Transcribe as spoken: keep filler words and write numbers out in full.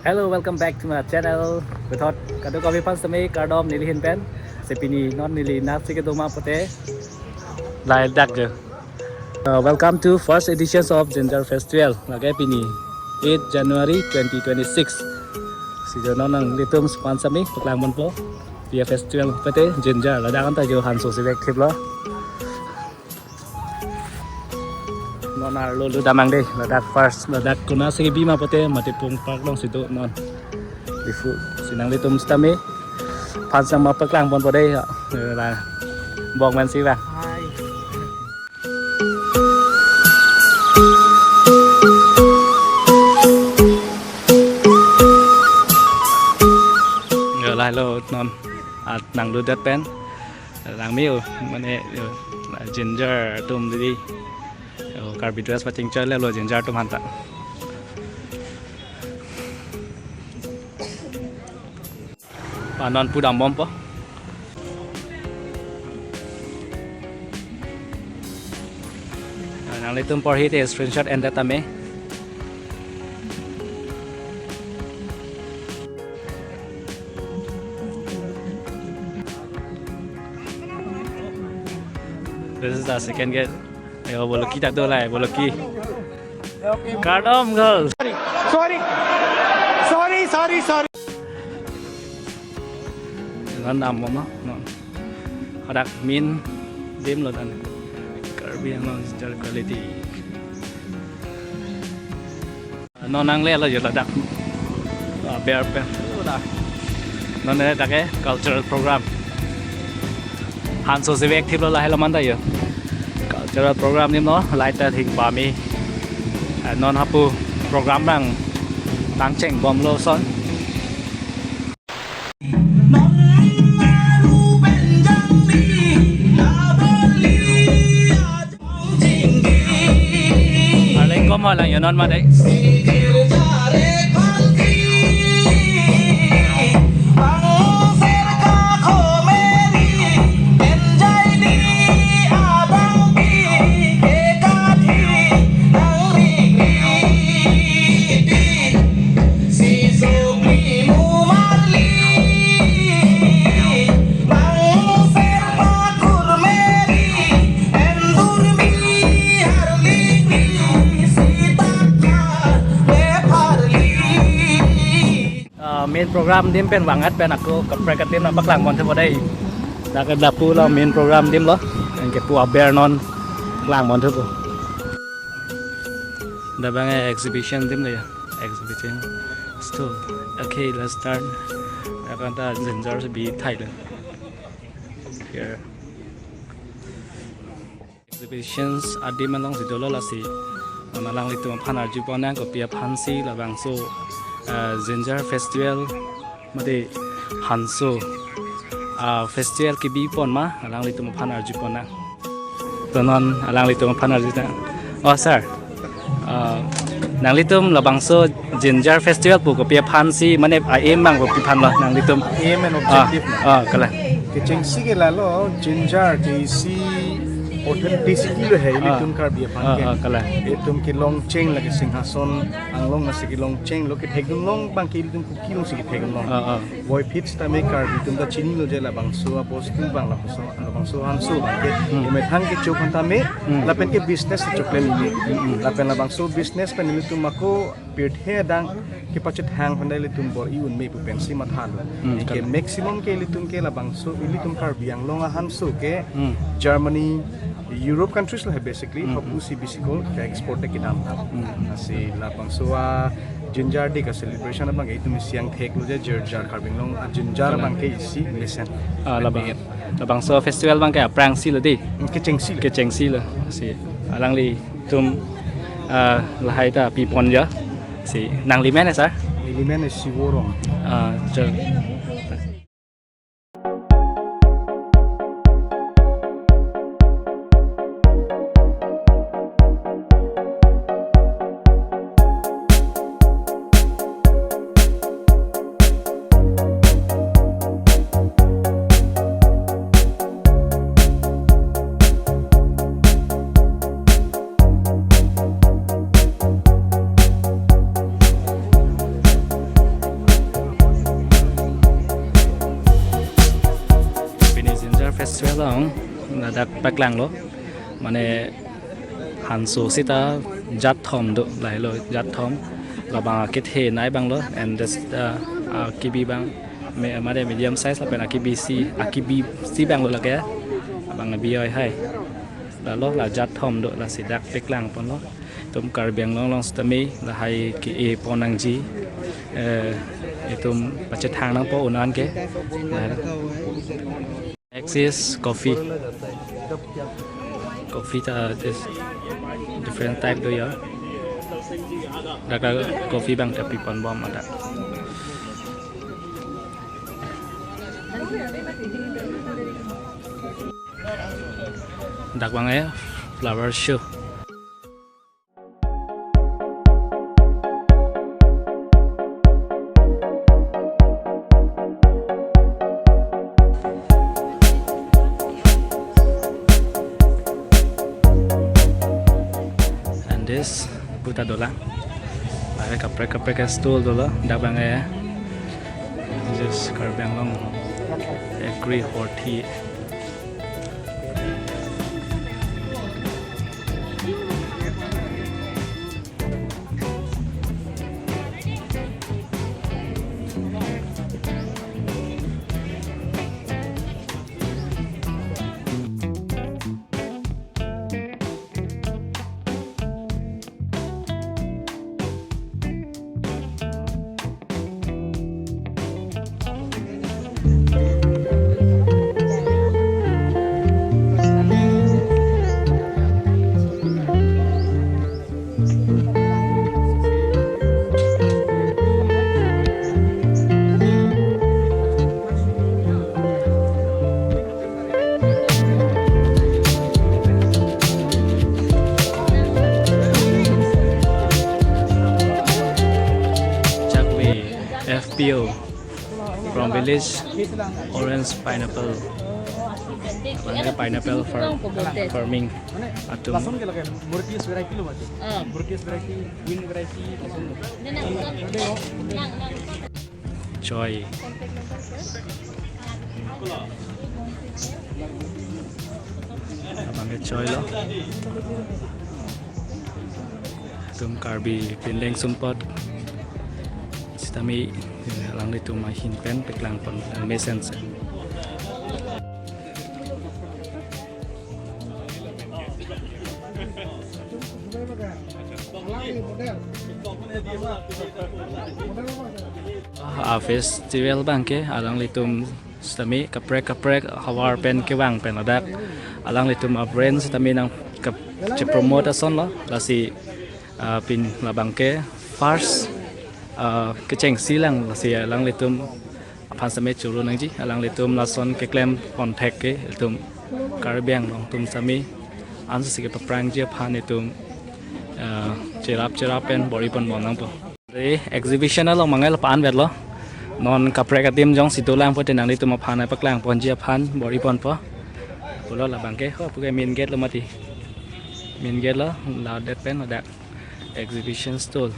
Hello, welcome back to my channel. Puthot kadokave aphan sitame kardom neli ahin pen. Si pini non neli nasi kedo ma pute. Lahai dak jo. Uh, welcome to first editions of Jinjar Festival. Lake pini eight January twenty twenty-six. Si jo non nanglitum aphan sitame paklang ponpo. Pia festival pute Jinjar ladak anta jo hanso si vek thip lo. Non arlo lo damnang dei, ladak first, ladak konatsi kebi ma pute, Matipung Park alongsi do non. Diphu, si nanglitum sitame aphan sitame paklang ponpo dei, ya. La, bong man si bang. Hai. Yo, lahelo non, at nangludet pen. Langme-o, mane, yo, Jinjar atum dei. Yo, Karbi dress pachingchoi le lo Jinjar atum aphanta. Panon pudam bompo. Nanglitum porhi te screenshot endet tame. This is the second gate. Yo, boloki tak do lai, boloki. Kardom, girls. Sorry. Sorry, sorry, sorry. Lan dam bomma, no. Hadak main adim lo dan. Karbi Anglong digital quality. Non nanglelo jo ladak. Aber pen. Udah. Non ne dak ke cultural program. Hanso si vek thip lo lahelo manta jo. Cultural program adim lo, light thik pame. Eh, non hapu program abang nangcheng bomlo ason. Arleng kom halang jo non mate. Ah, main program adim pen vangat pen ako kaprek adim nangpaklang ponthupo dei. Dak ke lapu lo main program adim lo. Anke pu aber non klang ponthupo. Dak abang exhibition adim lo jo. Exhibition stall. Okay, let's start. Dak anta Jinjar si bi thai lo. Here. Exhibitions adim alongsi dolo lasi. Alanglitum aphan arju ponnang kopi aphansi labangso, eh, Jinjar Festival mate hanso, ah, festival kebi pon ma alanglitum aphan arju ponnang. To non alanglitum aphan arju ta. Oh, sir. Ah, nanglitum labangso Jinjar Festival pu kopi aphansi mane a-aim abang kopi aphan lo nanglitum? Aim and objective na. Ah, kalang. Kechengsi ke lalo Jinjar ke isi authenticity lo hai, ah, ilitum Karbi aphan, ah, ke. Ah, kalang. Ilitum kelongcheng lake Singhason anglong nasi kelongcheng lo, kethekdun long abang ke ilitum Kuki alongsi kethekdun long. Ah, ah. Puvoiphit sitame Karbi atum ta chinilo je labangso abostu abang labangso, labangso hanso abang ke. Hmm. Emethang kecho aphan tame, hmm, lapen ke business chokle lime. Hmm, hmm. Lapen labangso business pen ilitum ako pirthe adang kepachethang aphan ta ilitum bor-i un me pu pensi mathalo. Hmm, anke kalang. Maximum ke ilitum ke labangso ilitum Karbi Anglong ahanso ke, hmm, Germany, Europe countries lo hai basically, hmm, hmm, hapu si bisi ko ke export ke kedam ta. Hmm. Lasi labangso a Jinjar Day ke celebration abang ke itum isi angthek lo je Jinjar Karbi Anglong a Jinjar, kalang, abang ke isi mesen. Ah, labang. Labangso festival abang ke aphrangsi lo dei. Hmm, kechengsi lo. Kechengsi lo. Si alanglitum, ah, lahai ta pi pon jo. Si nangli men, sir? Neli men Sivorong. Ah, jo. Swelang ladak paklanglo. Mane hanso sita jat thom do, lahelo jat thom. Labang akethe nai abanglo, and this, uh, akibi abang me, mane medium size lapen akibi isi, akibi isi abanglo lake. Abang abi oi hai. Lalo la jat thom do, lasi dak paklang ponlo. Itum Karbi Anglong along sitame lahai ke-e pon nangji. Eh, itum pachethang nangpo un-an ke. Lahai. Next is coffee. Coffee ta this different type do ya. Dak coffee abang ta pi ponbom ada. Dak abang eh flower show. And this puta dolang. Lahai kaprek kaprek stall dolo. Dak abang eh. This is Karbi Anglong Agri Horti. Chakwe F P O from village orange pineapple. Abang pineapple farm, farming atum. Choi. Abang ke choi lo. Itum Karbi pinleng sumpot. Sitame alanglitum ahin pen paklang pon mesen se. Ah, festival abang ke alanglitum sitame kaprek kaprek havar pen kevang pen ladak alanglitum a-brand sitame nang kap-, che-promote ason lo, lasi, ah, pini labang ke first, ah, kechengsi lang, lasi alanglitum aphan sitame choro nangji, alanglitum lason keklem pon thek ke itum Karbi Anglong atum sitame ansose kepaprangji aphan itum, eh, cherap cherap pen bor-i ponbom nangpo. Re exhibition along mangai la pan vetlo. Non kaprek adim jongsi dolang pote nanglitum aphan paklang ponji aphan bor-i ponpo. Pulo labang ke, ho puke main gate lo mati. Main gate lo, ladet pen ladak exhibition stall.